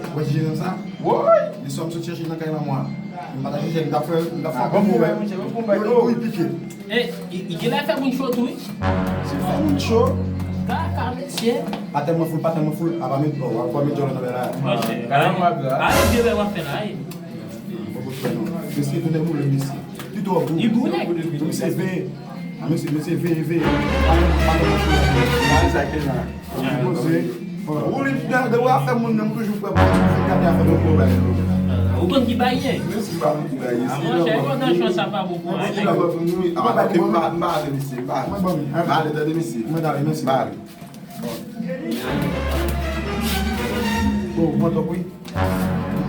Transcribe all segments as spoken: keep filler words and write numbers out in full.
Ou wè ti jènjan sa? Woy! Li sòm sot chèche nan kay lanmò a. M pa ta chèche, m t ap fè, m t ap fè yon gwo bagay, monchè, yon gwo bagay. Yo, yo, wi, pike. E, li genlè fè moun cho tou, wi. Se fè moun cho. Kaka, mesye. Pa tèlman full, pa tèlman full. A pa met, oh, a pa met djòl nan bèl la. Monchè. Kaka, m ap la. A, vye bèl w ap fè la, wi. Mesye, tounen boule, mesye. Li twò gou. Li gou, nèg. Mesye, veye. A, mesye, mesye, veye, veye. Pa tèlman full. Poze. Ou li de, de w ap fè moun nan, m toujou prè pou gade afè moun yo bay. Ou konn ki bay ye? Mwen si pa konn ki bay ye. A, monchè, yo nan chans sa pa bon pou ale. Mwen pa, mwen pa ale, mesye, m pa ale. M pa ale, tande, mesye. Mwen ale, mesye. M pa ale. Bon, mwen tok wi.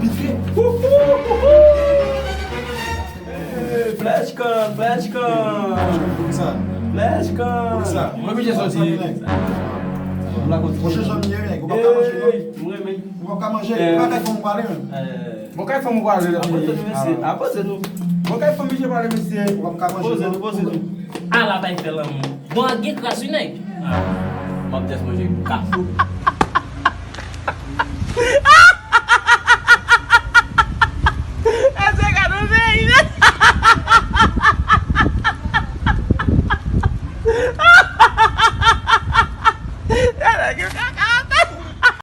Pike. Flèch kan, flèch kan. Poukisa? Flèch kan. Poukisa? Mwen oblije soti. Mwen la kontinye. Monchè, jan m ye, nèg, ou pa ka manje, non. Ey, mwen menm. Ou pa ka manje, ou pa ka fè m pale, menm. Bon, kay fanm ou pale la. Apoze nou, mesye. Apoze nou. Bon, kay fanm misye pale, mesye. Ou pa ka manje, non. Poze nou, poze nou. Ala bay fè lanmou. Bon, ak gen kras, wi, nèg. M ap just manje kafou.